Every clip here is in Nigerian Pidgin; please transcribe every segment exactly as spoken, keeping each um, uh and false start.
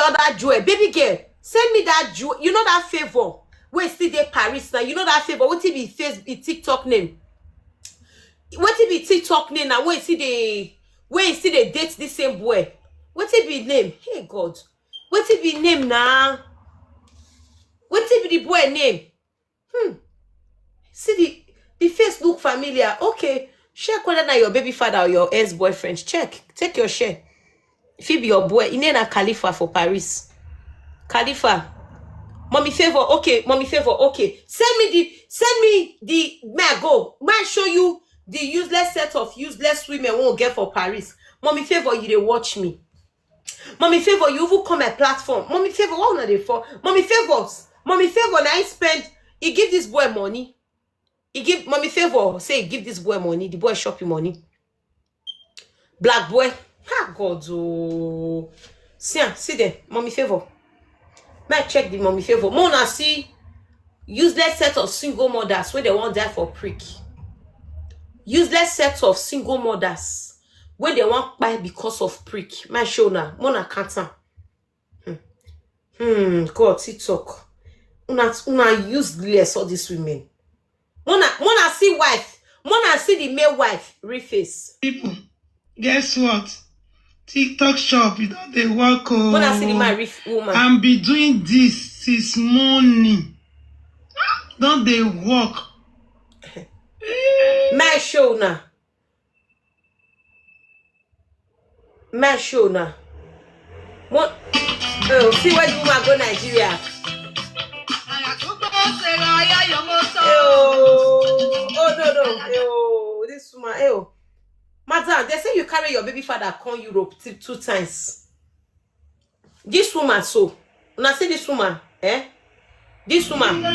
Other Joel, baby girl, send me that Joel. You know that favor wey still dey Paris now. You know that favor. Wetin be face be TikTok name? Wetin be TikTok name now? Wey still dey wey still dey date this same boy? Wetin be name? Hey God, wetin be name now? Wetin be the boy name? Hmm. See the the face look familiar. Okay, check whether na your baby father or your ex-boyfriend. Check, take your share. If he be your boy, he name na Khalifa for Paris. Khalifa, mommy favor, okay, mommy favor, okay. Send me the send me the may I go. May I show you the useless set of useless women we get for Paris. Mommy favor, you dey watch me. Mommy favor, you even come my platform. Mommy favor, what una dey for? Mommy favors, mommy favor, na I spend. He give this boy money. He give mommy favor, say he give this boy money. The boy shop him money. Black boy. Ah, God, oh. See am, see there, mommy favor. May I check the mommy favor? Mona see useless set of single mothers wey dem wan die for prick. Useless set of single mothers wey dem wan kpai because of prick. My show na Mona count am. Hmm. Hmm. God, he talk. Una una useless, all these women. Mona Mona see wife. Mona see the male wife reface. People, guess what? TikTok shop, you don dey work o. Mona see the man ref woman. And be doing this since morning. Don dey work. My show now. My show now. What? Oh, see where the woman go Nigeria. Oh, oh no no. Oh, this woman. Oh, madam, they say you carry your baby father come Europe two, two times. This woman so, una see this woman, eh? This woman. I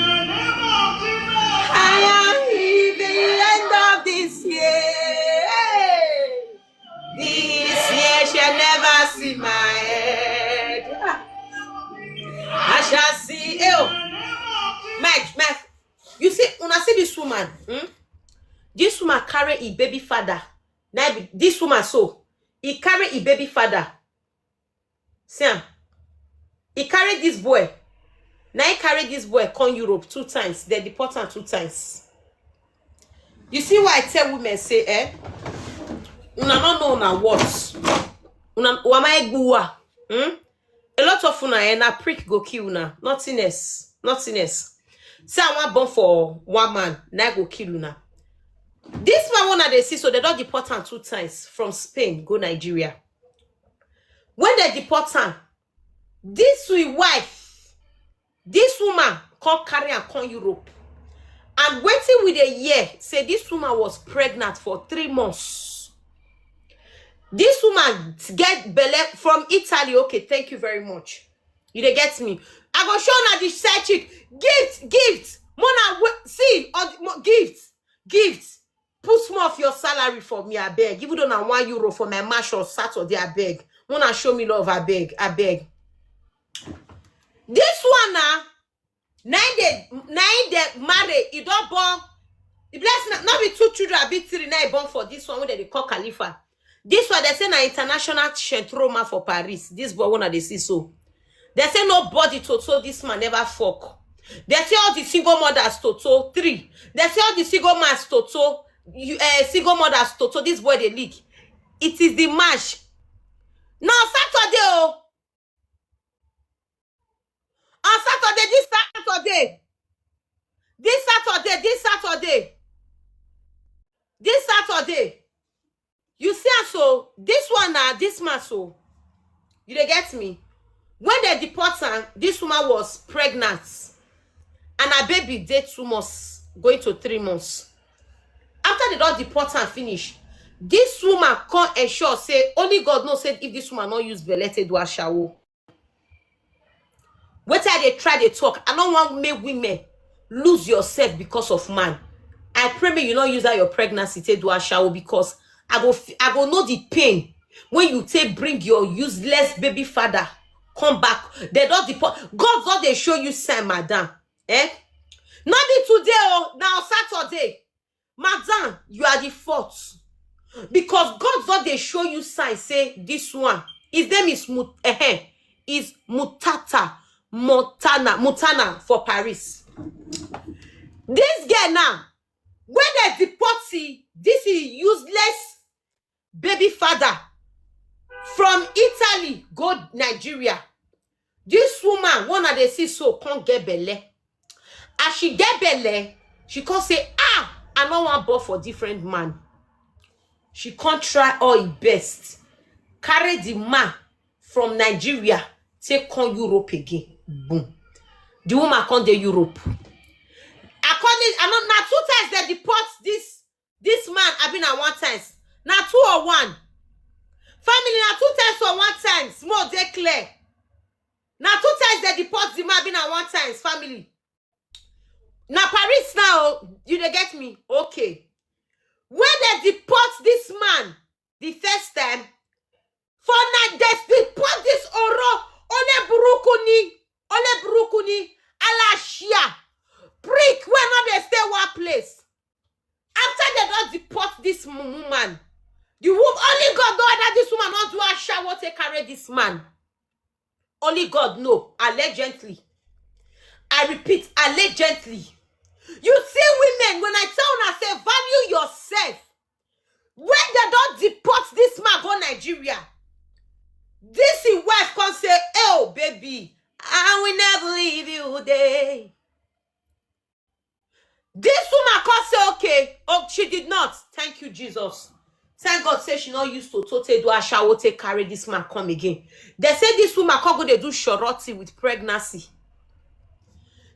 am the end of this year. This year shall never see my head. Ah. I shall see. Ew. My, my, you see, una see this woman. Hmm? This woman carry a baby father. Now this woman so, he carry a baby father. See am. He carry this boy. Now he carry this boy come Europe two times. They deport am two times. You see why I tell women say, eh? Una no know una what. Una wama egbuwa. Hmm? A lot of una, eh, na prick go kill una. Nothing else. Nothing else. Say I wan born for one man, na go kill una. This man wey una dey see so, they don deport am two times from Spain go Nigeria. When they deport am, this we wife, this woman come carry am come Europe. And wetin we dey hear say this woman was pregnant for three months. This woman get belle from Italy. Okay, thank you very much. You dey get me? I go show una the side chick. Gift, gift. Mona, see, gift, gift. Put more of your salary for me, abeg. Even though na one euro for my mash on Saturday, abeg. Mona show me love, abeg, abeg. This one na na im dey na im dey marry, e don born. The blessing na no be two children abi three na e born for this one wey dem dey call Khalifa. This one dem say na international Shentroma for Paris. This boy wey una dey see so, dem say nobody toto this man never fuck. Dem say all the single mothers toto three. Dem say all the single mans toto, you uh, single mothers toto. This boy dey leak. It is the match. Now Saturday o. On Saturday, this Saturday, this Saturday, this Saturday, this Saturday, you see am so, this one na this man so, you dey get me? When they deport am, this woman was pregnant and her baby dey two months, going to three months. After they don deport am finish, this woman come ensure say only God know say if this woman no use belle take do ashawo. Wetin I dey try dey talk, I no wan make women lose yourself because of man. I pray make you no use that your pregnancy take do ashawo, because I go I go know the pain when you take bring your useless baby father come back. They don deport. God don dey show you sign, madam. Eh? No be today o, na on Saturday. Madam, you are the fault. Because God don dey show you sign say this one, his name is Mut eh, is Mutata, Montana, Mutana for Paris. This girl now, when they deport, this is useless baby father from Italy go Nigeria. This woman, one of the see so, can't get belle. As she get belle, she can't say, "Ah, I no wan born for different man." She can't try all her best, carry the man from Nigeria, take come Europe again. Boom. The woman come dey Europe. According, I know na two times they deport this this man. I been at one times. Na two or one. Family, na two times or one times. More dey clear. Na two times they deport the man. I been at one times. Family. Na Paris now. You dey get me? Okay. When they deport this man the first time, for na they deport this oro, ole burukuni, ole burukuni, alashia, prick, wey no dey stay one place. After they don deport this mumu man, the woman, only God know whether this woman no do ashawo take carry this man. Only God know. Allegedly. I repeat, allegedly. You see women, when I tell una say value yourself, when they don deport this man go Nigeria, this his wife come say, "Oh, baby, I will never leave you there." This woman come say, "Okay." Oh, she did not. Thank you, Jesus. Thank God say she not used to tote do ashawo take carry this man come again. They say this woman can't go dey do shorty with pregnancy.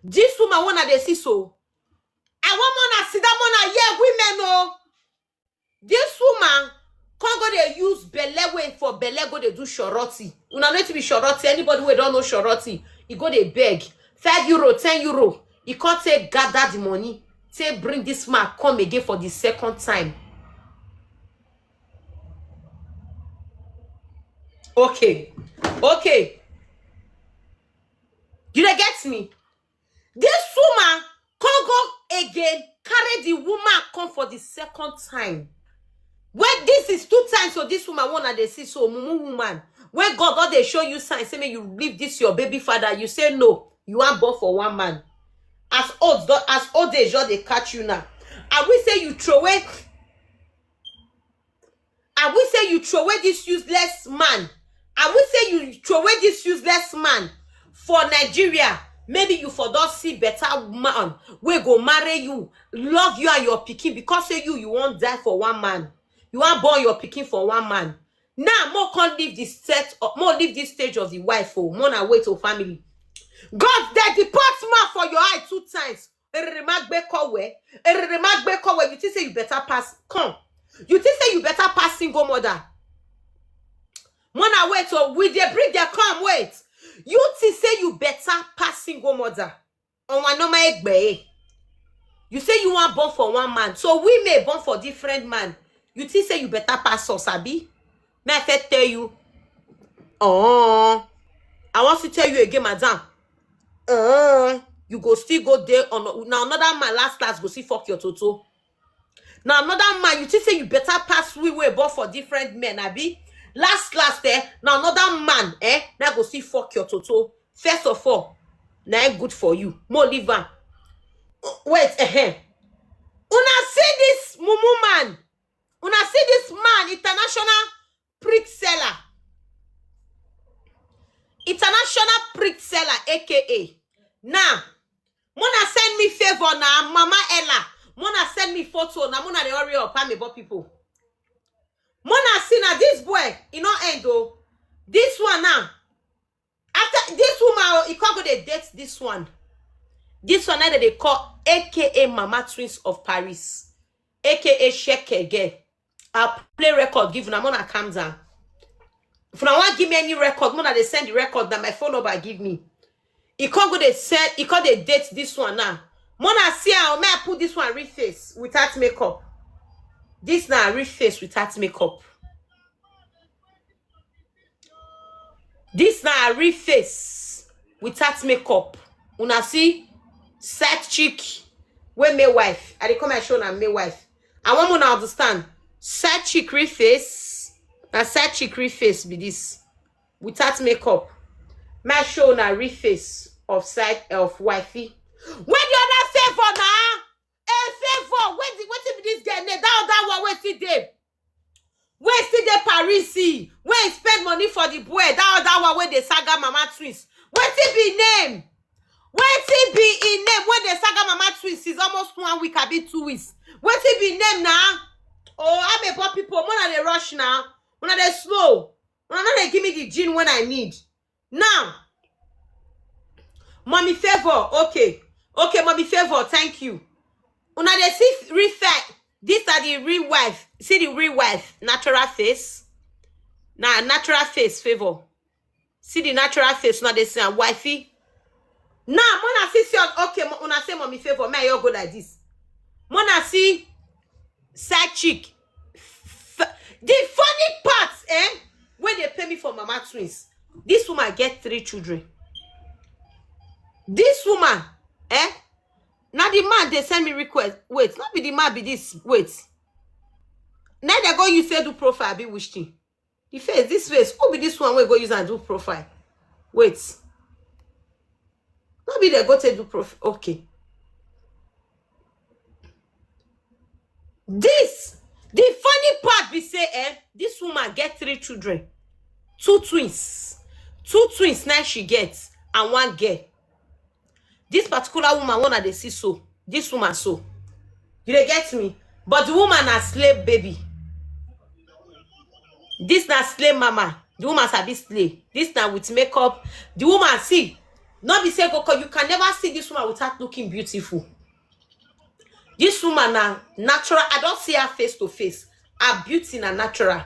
This woman, one of the see so, I want more na sit down more na hear women o. This woman can't go dey use belle way for belle go dey do shorty. Una know to be shorty. Anybody wey don't know shorty, he go dey beg. Five euro, ten euro. He can't take gather the money, take bring this man come again for the second time. Okay. Okay. You dey get me? This woman can't go again, carry the woman come for the second time. When this is two times, so this woman, one of the see so mumu woman, when God don dey show you sign, say, "May you leave this your baby father," you say no. You are born for one man. As old, as old age, just they catch you now. I will say you throw away. I will say you throw away this useless man. I will say you throw away this useless man for Nigeria. Maybe you for don't see better man wey go marry you, love you and your pikin, because say you you won't die for one man. You are born your pikin for one man. Now more can't leave this set up, more leave this stage of the wife for more na wait for family. God, they deport man for your eye two times. Erere ma gbe kowe. Erere ma gbe kowe. You think say you better pass? Come. You think say you better pass single mother? Mona wait, oh, we dey bring their come wait. You think say you better pass single mother? On one normal egbe. You say you want born for one man, so we may born for different man. You think say you better pass us, abi? May I first tell you? Oh, I want to tell you again, madam. Uh, you go still go there on now another man last last go see fuck your toto. Now another man, you think say you better pass we way but for different men, abi? Last last eh, now another man eh, now go see fuck your toto. First of all, now good for you. More leave am. Wait, eh, eh. Una see this mumu man. Una see this man, international prick seller. International prick seller, A K A. Now, Mona send me favor now, Mama Ella. Mona send me photo now. Mona they hurry up, I'm about people. Mona see now this boy, he no end though. This one now. After this woman, oh, he can't go dey date this one. This one now that they call A K A Mama Twins of Paris, A K A Sheke girl. I'll play record, give una, Mona calm down. If una want give me any record, Mona they send the record that my phone number give me. He can't go dey send, he can't dey date this one now. Mona see how may I put this one real face without makeup. This now real face without makeup. This now real face without makeup. Una see side chick wey make wife. I dey come and show una make wife. I want una understand. Side chick real face. Na side chick real face be this. Without makeup. My show na real face of side of wifey. Wey the other favour na? A favour. Wey the, wetin be this girl name? That other one wey still dey. Wey still dey Paris. Wey spend money for the boy. That other one wey dey saga mama twins. Wetin be name? Wetin be im name wey dey saga mama twins since almost one week abi two weeks? Wetin be name na? Oh, I'm a poor people. Una dey rush na. Una dey slow. Una no dey give me the gene when I need. Now, Mommy Favour, okay. Okay, Mommy Favour, thank you. Una dey see real fair. This are the real wife. See the real wife. Natural face. Na natural face, Favour. See the natural face. Una dey see am, wifey. Now, una see, see, okay, mo- una say Mommy Favour. May I go like this? Una see side chick. F- the funny part, eh? When they pay me for mama twins, this woman get three children. This woman, eh? Now the man they send me request. Wait, not be the man be this. Wait. Now they go use say do profile, be wish thing. The face, this face. Who be this one wey go use and do profile? Wait. Not be they go take do profile. Okay. This, the funny part be say, eh, this woman get three children, two twins, two twins now she gets, and one girl. This particular woman, one I dey see so, this woman so, you dey get me? But the woman na slave baby. This na slave mama. The woman sabi slay. This na with makeup. The woman see, not be say go call. You can never see this woman without looking beautiful. This woman na natural. I don't see her face to face. Her beauty na natural.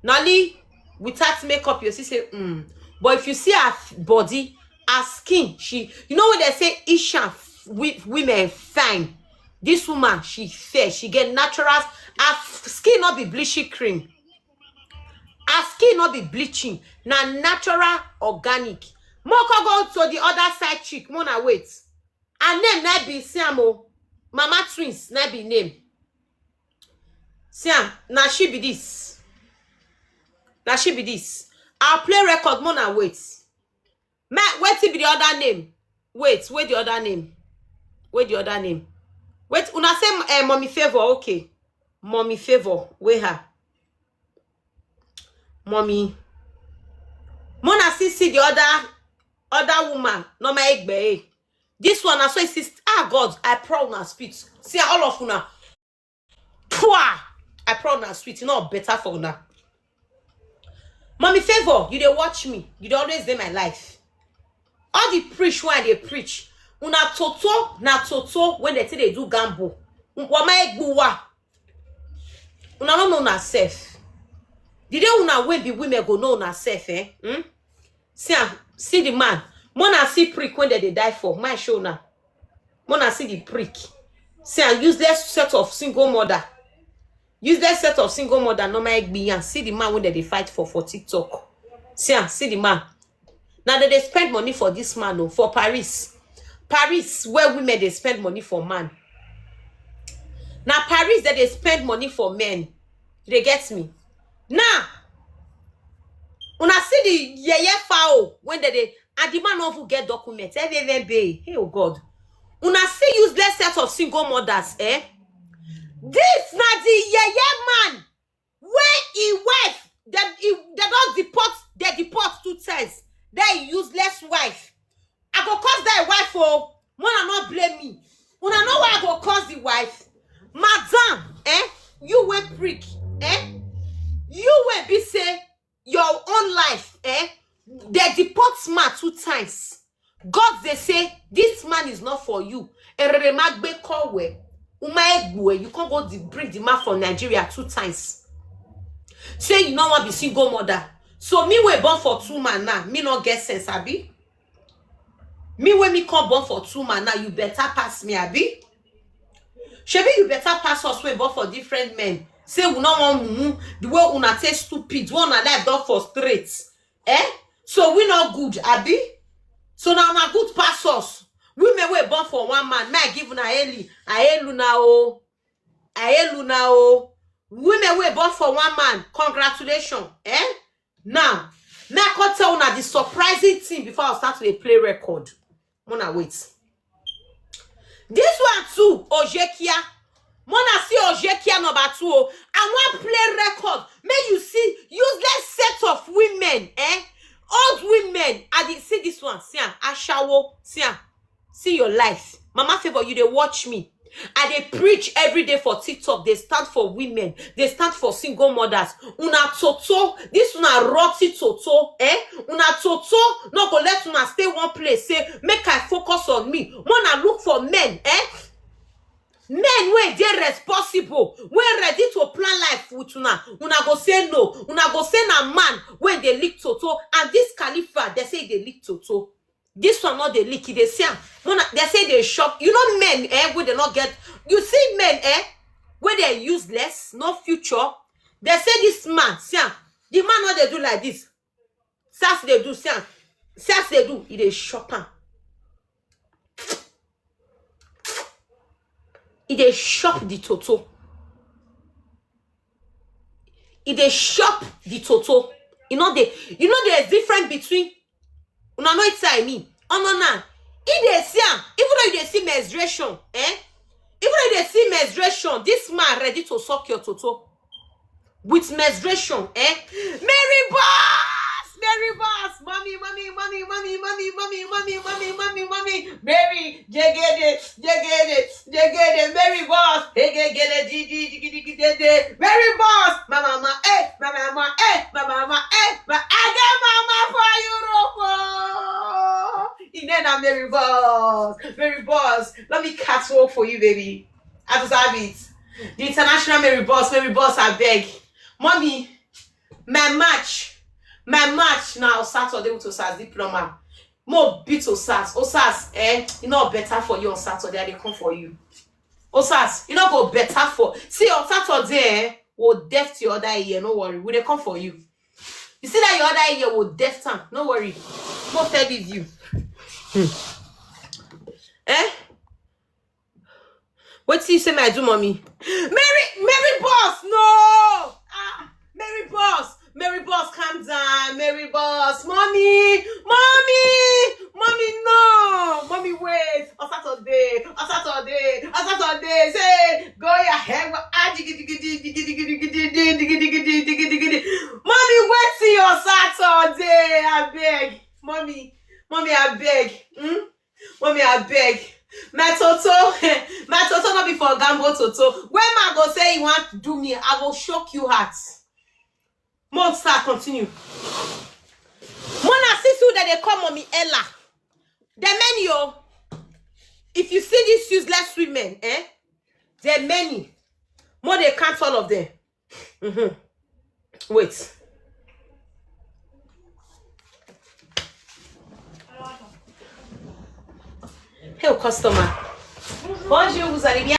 Nali, without makeup, you see say, mm. But if you see her f- body, her skin, she, you know what they say, Asian f- wi- women fine. This woman, she fair. She get natural. Her f- skin not be bleaching cream. Her skin not be bleaching. Na natural, organic. Moko go to the other side chick. Mona wait. Her name na be Siamo. Mama twins na be name. Siam, na she be this. Na she be this. I'll play record. Mona wait. Ma, wetin be the other name? Wait, wait the other name. Wait the other name. Wait, una say uh, Mommy Favour, okay. Mommy Favour, where her? Mommy. Mona see see the other other woman, no my egbe. This one, I saw it. Ah, God, I proud una speech. See all of una. Pwah! I proud una sweet. You know better for una. Mommy Favour, you dey watch me. You dey always dey my life. All the preach wey I dey preach, una toto na toto when they say they do gamble. Wama egbuwa. Una no know una self. The day una wey be women go know una self, eh? Hmm? See am, see the man. Mona see prick when they dey die for. My show now. Mona see the prick. See am, useless set of single mother. Useless set of single mother. No my egbiyan. See the man when they dey fight for for TikTok. See am, see the man. Now they dey spend money for this man, oh, for Paris. Paris, where women they spend money for man. Now Paris that they spend money for men. You dey get me? Now, una see the yeye fowl when they dey, and the man no even get document. F F M B, hey, oh God. Una see useless set of single mothers, eh? This na the yeye man wey him wife dem he, dem don deport, dem deport two times. That useless wife. I go curse that wife, oh. Mona no blame me. Una know why I go curse the wife? Madam, eh? You wey prick, eh? You wey be say your own life, eh? They deport man two times. God they say this man is not for you. Ereremagbe kowe. Uma egbue, you can't go the, bring the man from Nigeria two times. Say you no wan be single mother. So me wey born for two man now, me no get sense, abi? Me wey me come born for two man now, you better pass me, abi? Shebi you better pass us wey born for different men. Say we no wan mumu, the way una take stupid, wey una life don frustrate. Eh? So we no good, abi? So now una good pass us. Women wey born for one man, may I give una eli, I hail una o. I hail una o. Women wey born for one man, congratulations. Eh? Now, Make I come tell una the surprising thing before I start to dey play record. Mona, wait. This one too, Ojekia. Mona, see Ojekia number two o. I wan play record. Make you see useless set of women, eh? Old women. I dey see this one. See am, ashawo. See am. See your life. Mama Favour, you dey watch me. I dey preach every day for TikTok. Dey stand for women. Dey stand for single mothers. Una toto. This una rotten toto, eh? Una toto no go let una stay one place. Say, "Make I focus on me." Una look for men, eh? Men wey dey responsible, wey ready to plan life with una. Una go say no. Una go say na man wey dey lick toto. And this Khalifa, they say e dey lick toto. This one no dey lick, e dey see am. Mona, they say e dey shop. You know men, eh, wey dey no get. You see men, eh, wey dey useless, no future. They say this man, see am. The man no dey do like this. See as e dey do, see am. See as e dey do, e dey shop am. E dey shop the toto. E dey shop the toto. You know the, you know the difference between, una know wetin I mean. Oh no, na e dey see am. Even though you dey see menstruation, eh? Even though you dey see menstruation, this man ready to suck your toto with menstruation, eh? Mary Boss, Mary Boss, mommy, mommy, mommy, mommy, mommy, mommy, mommy, mommy, mommy, mommy, Mary, jegede, jegede, jegede, Mary Boss, jegede, di di di di di di, Mary Boss, my mama, eh, my mama, eh, my mama, eh, my, I get mama for Europe, oh. Inena Mary Boss, Mary Boss, let me catwalk for you, baby. I deserve it. The international Mary Boss, Mary Boss, I beg. Mommy, my match, my match now Saturday with Osas Diploma. Mo beat Osas. Osas, eh, e no better for you on Saturday. I dey come for you. Osas, e no go better for. See, on Saturday, eh, we'll deft your other ear. No worry. We dey come for you. You see that your other ear will deft am. No worry. Mo tell you. Hmm. Eh? Wetin you say make I do, mommy? Mary, Mary Boss, no! Ah, Mary Boss, Mary Boss, calm down, Mary Boss, mommy, mommy, mommy, no, mommy, wait, on Saturday, on Saturday, on Saturday, say, go your head, ah, diggy, diggy, diggy, diggy, diggy, diggy, diggy, diggy, diggy, diggy, diggy, diggy, diggy. Mommy, wetin your Saturday, I beg, mommy, mommy, I beg, hmm? Mommy, I beg. My toto, my toto no be for gamble toto. When man go say he want do me, I go shock you heart. Mo start continue. Mona, see who that they call mommy Ella. There many, oh. If you see these useless women, eh? There many. Mo dey count all of them. Mm-hmm. Wait. Hey, customer. Bonjour, vous allez bien?